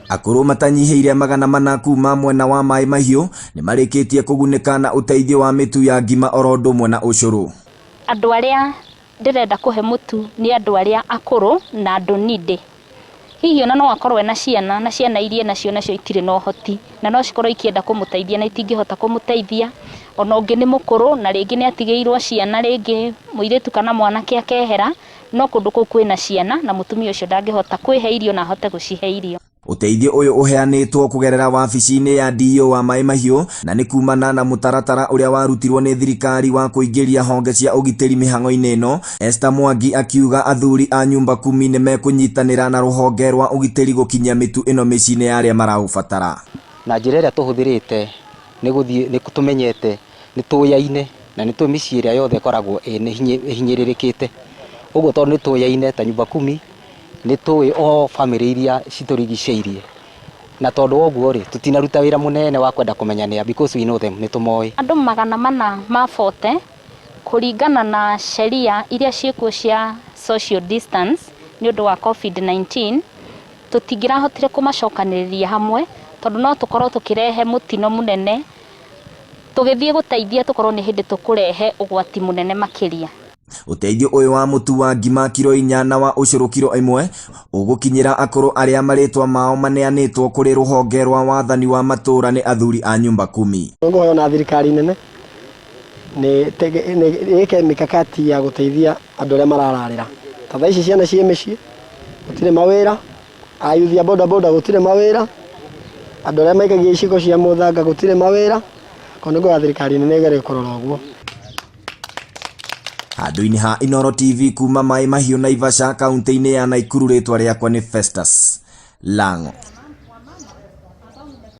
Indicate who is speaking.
Speaker 1: Akũrũ matanyihĩire 400 kuma mwena wa Maĩ Mahiũ nĩmarĩkĩtie kũgunĩka na ũteithio wa mĩtu ya ngima oro ũndũ ũmwe na ũcũrũ.
Speaker 2: Andũ arĩa ndĩrenda kũhe mũtu nĩ andũ arĩa akũrũ na andũ needy. Hihi ona no akorwo ena ciana na ciana iria enacio nacio itirĩ na ũhoti na no cikorwo ikĩenda kũmũteithia na itingĩhota kũmũteithia. Ona ũngĩ nĩ mũkũrũ na rĩngĩ nĩ atigĩirwo ciana, rĩngĩ mũirĩtu kana mwanake akehera, no kũndũ kũu kwĩna ciana na mũtumia ũcio ndangĩhota kwĩhe irio na ahote gũcihe irio.
Speaker 1: Ũteithio ũyũ ũheanĩtwo kũgerera wabici-inĩ ya DO wa Maĩ Mahiũ na nĩ kumana na mũtaratara ũrĩa warutirwo nĩ thirikari wa kũingĩria honge cia ũgitĩri mĩhang'o-inĩ ĩno. Esther Mwangi akiuga athuri a nyumba kumi nĩ mekũnyitanĩra na rũhonge rwa ũgitĩri gũkinyia mĩtu ĩno mĩciĩ-inĩ ya arĩa maraũbatara.
Speaker 3: Na njĩra ĩrĩa tũhũthĩrĩte nĩ gũthiĩ nĩ tũmenyete nĩ tũyaine na nĩ tũĩ mĩciĩ ĩrĩa yothe ĩkoragwo ĩhinyĩrĩrĩkĩte. Ũguo tondũ nĩ tũyaine ta nyumba kumi nĩ tũĩ o bamĩrĩ iria citũrigicĩirie, na tondũ wa ũguo rĩ, tũtinaruta wĩra mũnene wa kwenda kũmenya nĩa because we know them, nĩ tũmoĩ.
Speaker 2: Andũ 440 kũringana na sheria iria ciĩkuo cia social distance nĩ ũndũ wa COVID-19, tũtingĩrahotire kũmacokanĩrĩria hamwe tondũ no tũkorwo tũkĩrehe mũtino mũnene tũgĩthiĩ gũteithia, tũkorwo nĩ hĩndĩ tũkũrehe ũgwati mũnene makĩria.
Speaker 1: Ũteithio ũyũ wa mũtu wa ngima kiro 4 na wa ũcũrũ kiro 1 ũgũkinyĩra akũrũ arĩa marĩtwa mao maneanĩtwo kũrĩ rũhonge rwa wathani wa matũũra nĩ athuri a nyumba kumi.
Speaker 4: Ngũhoya na thirikari nene nĩ ĩke mikakati ya gũteithia andũ arĩa marararĩra. Ta thaa ici ciana ciĩ mĩciĩ gũtirĩ mawĩra, ayuthi a boda boda gũtirĩ mawĩra, andũ arĩa maikagia iciko cia mũthanga gũtirĩ mawĩra. Koguo nĩ ngũhoya thirikari nene ĩgerie kũrora ũguo.
Speaker 1: Handũ-inĩ ha Inooro TV kuma Maĩ Mahiũ Naivasha kaunti-inĩ ya Naikuru, rĩtwa rĩakwa nĩ Festus Lango.